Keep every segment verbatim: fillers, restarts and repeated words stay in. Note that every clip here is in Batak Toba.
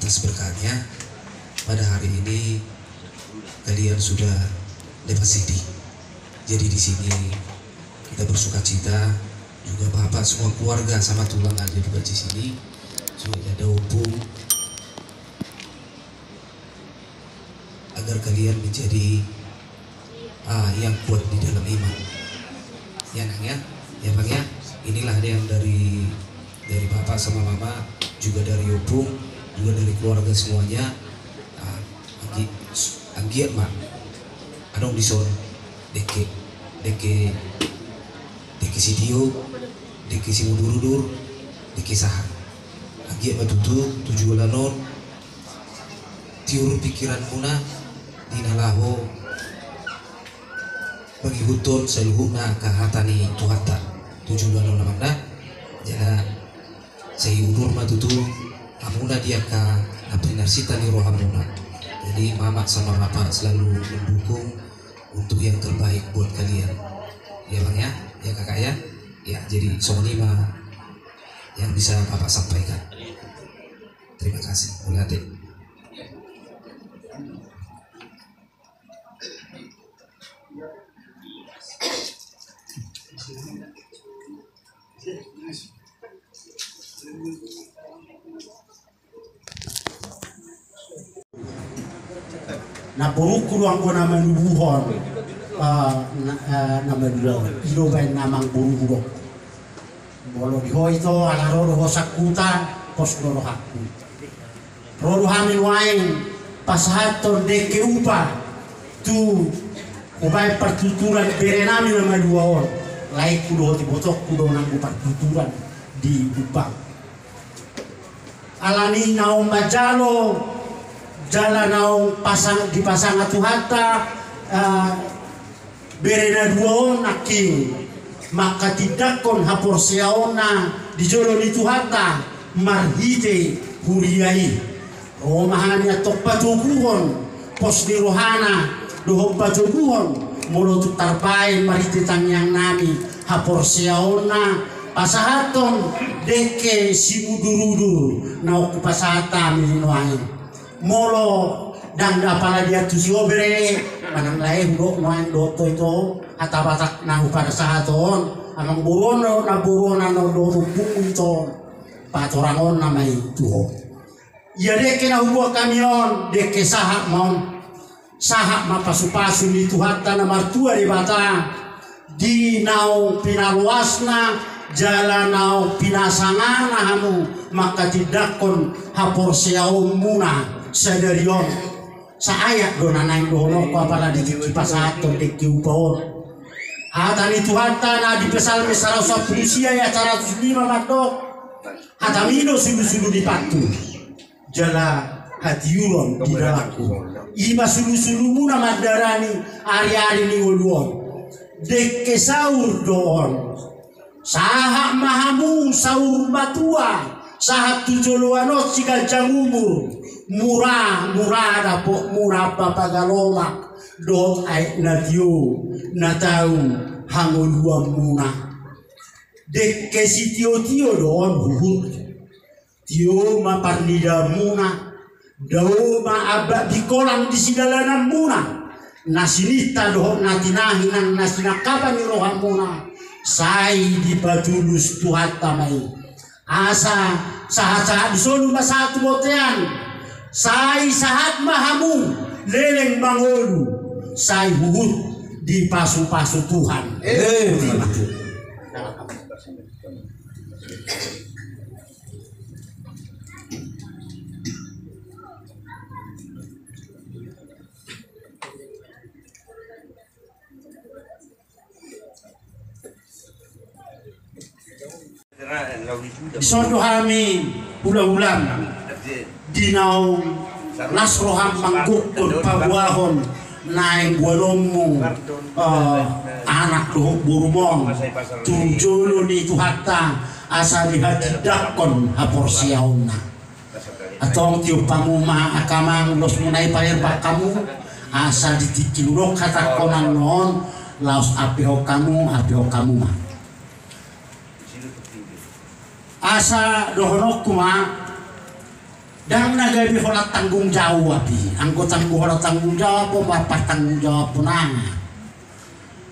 Atas berkatnya, pada hari ini kalian sudah lepas sedih. Jadi di sini kita bersukacita, juga bapak, semua keluarga sama tulang ada juga di sini. Juga ada opung, agar kalian menjadi, ah, yang kuat di dalam iman. Ya, Nang, ya. Ya, Bang, ya. Inilah ada yang dari, dari Bapak sama Mama, juga dari Opung, juga dari keluarga semuanya. Ah, anggi-, anggiat ma adong dison dengke, dengke, dengke sitio, dengke simudurudur, dengke sahat. Anggiat ma tutu tu joloan on tiur pikiranmuna di na laho mangihuthon saluhutna angka hata ni Tuhanta tu joloan on, Amanda. Jala sai udur ma tutu hamuna di angka na pinarsinta ni rohamuna. Jadi Mama sama Bapak selalu mendukung untuk yang terbaik buat kalian. Ya, Bang, ya? Ya, Kakak, ya? Ya, jadi songon i ma yang bisa Bapak sampaikan. Terima kasih. Mauliate. Namborungku do anggo na manubuhon, eh, na, eh, na madulaon. I do baen na amangborungku do. Molo di ho ito, ala ro do ho sangkutan, pos do rohangku. Ro do hami nuaeng pasahathon dengke upa tu umbaen partuturan berenami na malua on. Laengku dohot ibotongku do nanggo partuturan di upa. Alani naung manjalo jala naung pasang, dipasanga Tuhanta, eh, bere na dua on nangkin mangkatindangkon haporseaonna di jolo ni Tuhanta marhite huria i. Ro ma hami antong patoguhon pos ni rohana dohot patoguhon molo tung tarbaen marhite tangiangnami haporseaonna pasahathon dengke simudurudur naung hupasahat hami nuaeng. Molo ndang apala diantusi ho bere, manang lae hudok nuaeng dohot ho ito, hata Batak na hupasahat on, amangboru on, namboru on, dohot ompungmu ito, patorangon nama i tu ho. Ia dengke na huboan hami on, dengke sahat ma on. Sahat ma pasupasu ni Tuhanta na martua Debata, di naung pinaloasna jala naung pinasangana hamu mangkatindangkon haporseaonmuna sadari on. Saayat do na naeng dohononku apala di tingki pasahathon dengke upa on. Hata ni Tuhanta na di Psalmen saratus sampulu sia ayat saratus lima mandok, hatami do sulusulu ni pantu jala hatiuron di dalanku. I ma sulusulumuna mandarani ariari ni ngolu on. Dengke saur do on. Sahat ma hamu saur matua, sahat tu joloan on siganjang umur. Mura, mura dapotmuna papa galomak dohot aek na tio na tau hangoluanmuna. Dengke sitiotio do on huhut. Tio ma parnidaanmuna, dao ma ambak bingkolang di sidalananmuna, na sininta dohot na tinahi nang na sinangkapan ni rohamuna, sai dipatulus Tuhanta ma i. Asa sahatsahat di solu ma sahat tu bontean, sai sahat ma hamu leleng mangolu, sai huhut dipasupasu Tuhan. Amen. Dison do hami hulahula di naung las roham manggokhon paboahon naeng boanonmu, eh, anak dohot borumon tu jolo ni Tuhanta asa dihatindangkon haporseaonna. Antong tiop hamu ma angka amang, ulosmuna i paherbang hamu asa di tingki hudok hatangkonan on laos ampehon hamu, ampehon hamu ma. Asa dohononku ma, Ndang na gabe holan tanggung jawab i, anggo tanggung, holan tanggung jawab, marpartanggung jawab nang.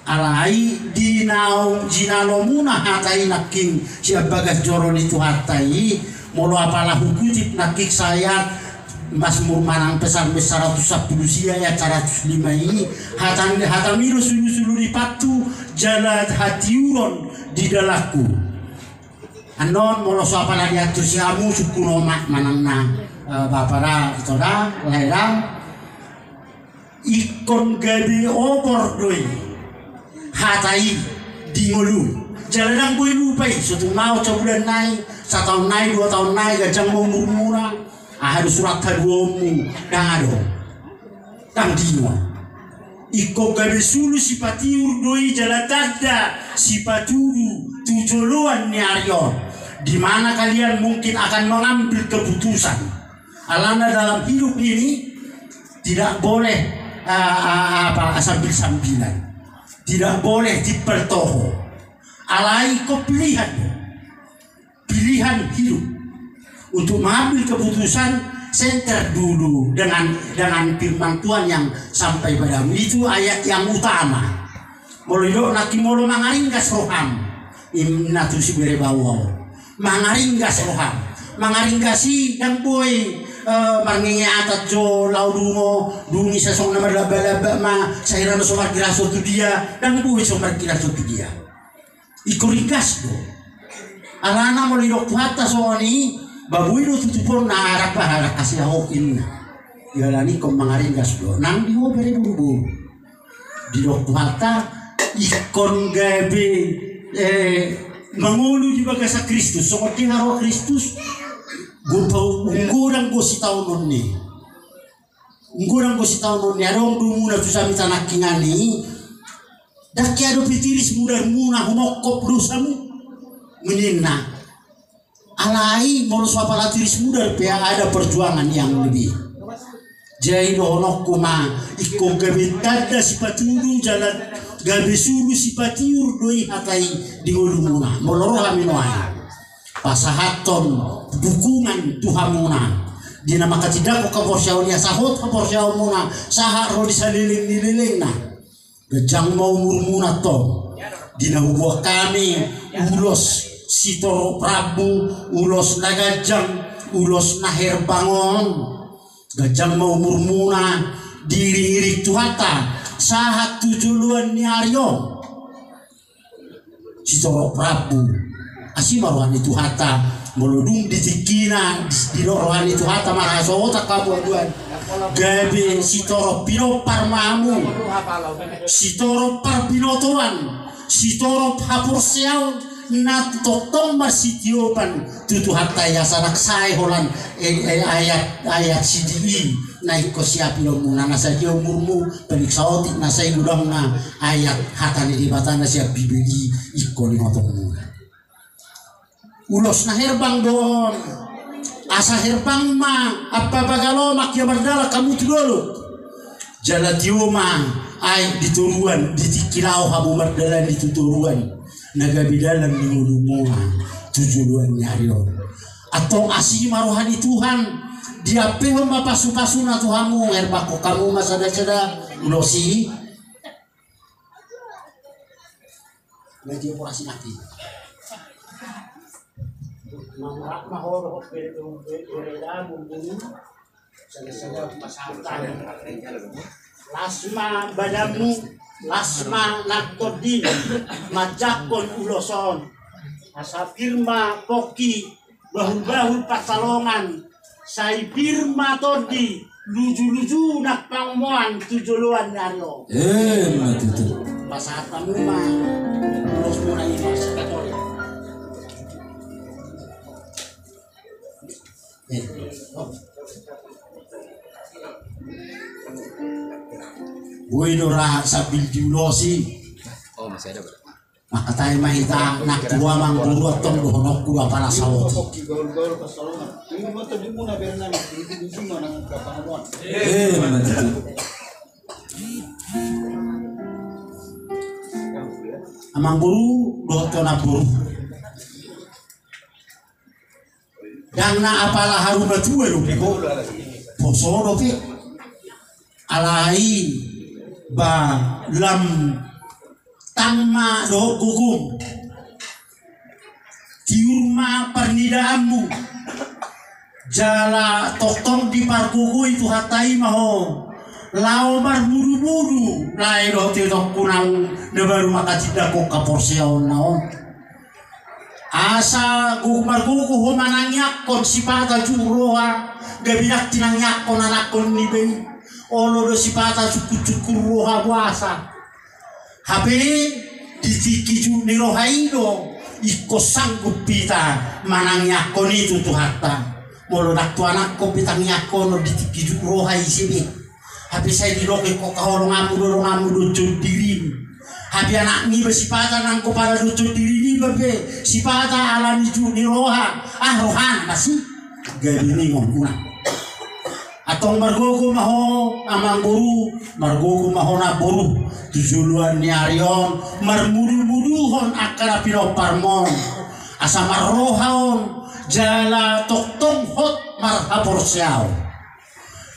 Alai di naung jinalomuna hata i nangkin sian bagas joro ni Tuhanta i, molo apala hukutip nangkin sayat Mazmur manang Psalmen saratus sampulu sia ayat saratus lima i, hata, hatami do sulusulu ni pathu jala hatiuron di dalanku. Annon molo so apala diatur si hamu sungkun omak manang na, eh, bapa da, ito da, lae da. Ingkon gabe obor do i hata i di ngolu. Jala ndang boi lupa i, so tung naon sabulan nai, sataon nai, dua taon nai, ganjang ma umurmuna. Aha do surat haduaonmu? Ndang adong. Ndang dinoan. Ingkon gabe sulu sipatiur do i jala tanda sipatudu tu joloan ni ari on, di mana kalian mungkin akan mengambil keputusan. Alana dalam hidup ini tidak boleh, ah, ah, apa, sambil-sambilan. Tidak boleh timpal toho. Alai ingkon pilihan. Pilihan hidup untuk mengambil keputusan, senter dulu dengan, dengan firman Tuhan yang sampai padamu. Itu ayat yang utama. Molo didok nangkin molo mangaringgas roham, inna tu si bere baoa on. Mangaringgas roham. Mangaringgas i ndang boi, eh, marngengeatan jo laho dungo, dung i sai songon na marlaba-laba ma, sai ra na so margiraso tu dia, ndang boi so margiraso tu dia. Ingkon ringgas do. Alana molo didok Tuhanta songon i, ba boi do tutup on na arap, arap hasiahoon inna. Jala ingkon mangaringgas do. Nang di ho bere boru-boru. Didok Tuhanta, ingkon gabe, eh, mangolu di bagasan Kristus. Songon dia roha Kristus, godang, godang do sitaonon ni. Godang do sitaonon ni, adong do muna tu jamita nangkiningan i, ndang hea dope tiris mudarmuna humongkop dosamu, ninna. Alai molo so apala tiris mudar pe ada perjuangan yang lebih. Jadi dohononku ma, ingkon gabe tanda sipatudu jala gabe sulu sipatiur do i hata i di ngolumuna. Molo ro hami nuaeng pasahathon dukungan tu hamuna di na manghatindanghon haporseaon i, asa hot haporseaonmuna sahat ro di saleleng ni lelengna. Ganjang ma umurmuna tong. Di na huboan hami ulos sitorop rambu, ulos na ganjang, ulos na herbang on, ganjang ma umurmuna diiring-iring Tuhanta sahat tu joloan ni ari on. Sitorop rambu. Asi ma roha ni Tuhanta, molo dung di tingkina di, di roha ni Tuhanta marhasohotan hamu haduan, gabe sitorop pinompar ma hamu, sitorop parbinotoan, sitorop haporseaon na tongtong marsitiopan tu Tuhanta i, asa ndang sae holan, eh, eh, ayat, ayat sidi i. Na ingkon siapihonmuna na sadia umurmu, paling saotik na sai godangna ayat hata ni Debata na sian Bibel i, ingkon ingotonmuna. Ulos na herbang do on, asa herbang ma ampa bagalu ma ia mardalan hamu tu dolok. Jala tio ma aek di toruan di tingki laho hamu mardalani tu toruan, na gabe dalan ni ngolumuna tu joloan ni ari on. Antong asi ma roha ni Tuhan, diampehon ma pasu-pasuna tu hamu, herbangkon hamu ma sada-sada ulos i. Na dia porasi mati. Mangrak ma ho dohot bere, bere, bere dabu, bere. Las ma badanmu, las ma nang tondimi, manjangkon ulos on. Asa pir ma pongki, bahul-bahul pansalongan, sai pir ma tondi, luju-luju nang pangomoan tu joloan ni ari on. Emma tutu. Pasahat hamu ma ulosmuna i ma si Katolik. Boi do ra sambil diulosi. Oh, masih ada, Pak. Mangkatai ma hita nang tu amangboru, antong dohononku do apala saotik. Eh, ma tutu. Amangboru dohot tu amangboru. Ndang na apala haru matua dope ho. Poso dope. Alai ba lam tang ma dohot gogom. Tiur ma parnidaanmu. Jala tongtong dipargogoi Tuhanta i ma ho. Laho marmudu-mudu lae dohot itongku na baru mangkatindangkon haporseaonna on. Asa gok margogo ho manangiangkon sipata jut roha, gabe ndang tinangiangkon anakkon niba i. Olo do sipata sungkun-sungkun roha boasa. Hape di tingki jut ni roha i do ingkon sanggup hita manangiangkon i tu Tuhanta. Molo ndang tu anakkon pe tangiangkonon di tingki jut roha i ise be. Hape sai didok ingkon haholonganmu do donganmu doncon dirim. Hape anak niba sipata nanggo pala doncon diri niba pe sipata ala ni jut ni roha. Ah, rohana ma si gabe ningon unang. Antong margogo ma ho amangboru, margogo ma ho namboru tu joloan ni ari on, marmudu-muduhon angka na pinomparmon. Asa marroha on jala tongtong hot marhaporseaon.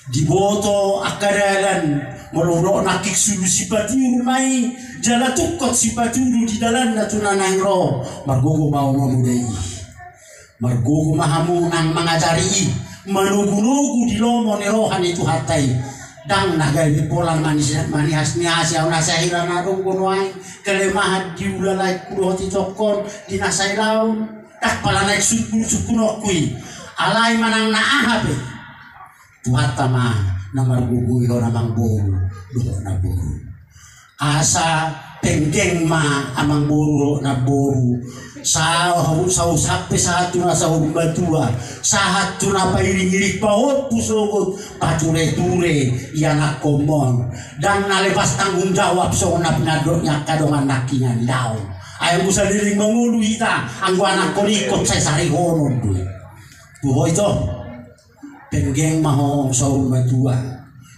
Diboto angka dalan, molo hudok nangkin sulu sipatudu ma i, jala tungkot sipatudu di dalanna tu na naeng ro, margogo ma ho mamuda i. Margogo ma hamu nang mangajari i, manogu-nogu di lomo ni roha ni Tuhanta i. Ndang na gabe pola manihas-nihasi ahu na sahira na dong gono ai, kelemahan di ulaonku dohot itongkon di na sahira on. Ndang pala naeng sungkun-sungkunonku i. Alai manang na aha pe. Tuhanta ma na margogoi ho amangboru dohot namboru. Asa penggeng ma amangboru dohot namboru. Sahat, sahat sampe sahat tu na saur matua, sahat tu na pairing-iring pahompu sogot pature-ture ianakkonmon. Ndang na lepas tanggung jawab songon na pinandok ni angka dongan nangkiningan i daong. Ai anggo saleleng mangolu hita, anggo anakkon ingkon sai sarihonon do i. Tu ho ito. Penggeng ma ho saur matua.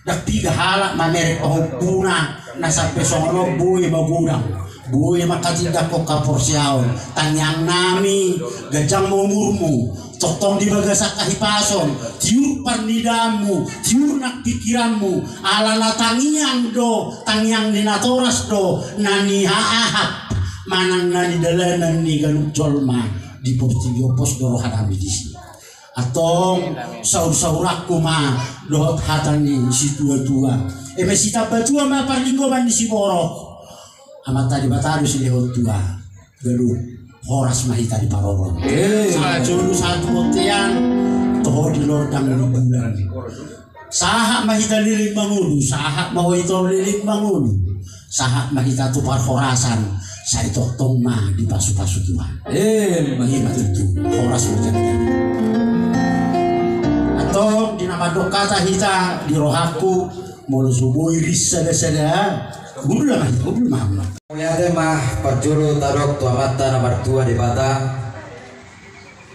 Ndang piga halak mamereng pahompuna na sampe songon on boi magodang, boi mangkatindangkon haporseaon. Tangiangnami ganjang ma umurmu, tongtong di bagasan hahipason, tiur parnidaanmu, tiur nang pingkiranmu. Ala na tangiang do, tangiang ni natoras do na nihaahap manang na nidalanan ni ganup jolma di portibi on. Pos do rohanami disi. Antong saur-sauranku ma dohot hata ni situa-tua. Eme sitambatua ma parlinggoman ni siborok. Amanta Debata do silehon tua. Gabe horas ma hita diparorot. Eh. Sahat jolo sahat tu bontean, toho di lordang ni bulan. Sahat ma hita leleng mangolu, sahat ma ho ito leleng mangolu. Sahat ma hita tu parhorasan, sai tongtong ma dipasu-pasu Tuhan. Eh, ima tutu, horas ma jala. Antong di na mandok hata hita di rohangku, molo so boi ris sada-sada, gula ma hita, gula ma. Mauliate ma parjolo tadok tu Amanta na martua Debata.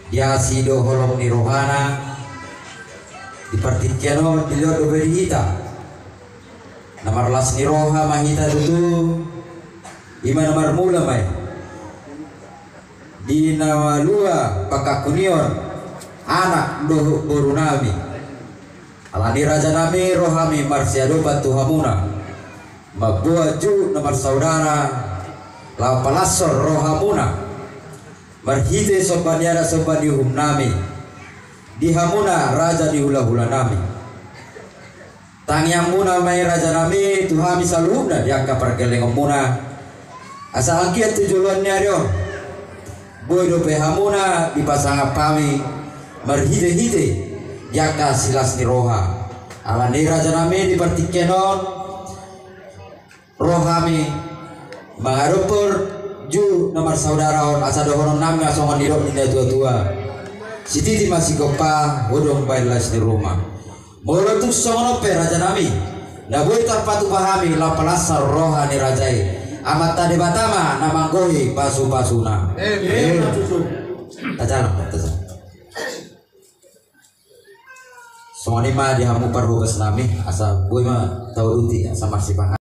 Di asi do holong ni rohana, di partingkian on dilehon dope di hita na marlas ni roha ma hita tutu. Ima na marmula ma i di na malua pangkangkunion anak dohot borunami. Alani rajanami, rohami marsiadopan tu hamuna, mamboan jut na marsaudara laho palashon rohamuna. Marhite somba ni adat somba ni uhumnami di hamuna raja ni hula-hulanami. Tangiangmuna ma i rajanami tu hami saluhutna di angka pargellengonmuna. Asa anggiat tu joloan ni ari on boi dope hamuna dipasangap hami marhite-hite di angka silas ni roha. Alani rajanami, di partingkian on rohami mangadophon jut na marsaudara on, asa dohononnami ma songon nidok ni natua-tua: Sititi ma sigompa, godang baen las ni ruma. Molo tung songon on pe rajanami, na boi tarpatupa hami laho palashon roha ni raja i, Amanta Debata ma na manggohi pasu-pasuna. Amen. Amen. Tajalang, tajalang. Songon i ma di hamu parhobasnami, asa boi ma tauduti, asa marsipangan.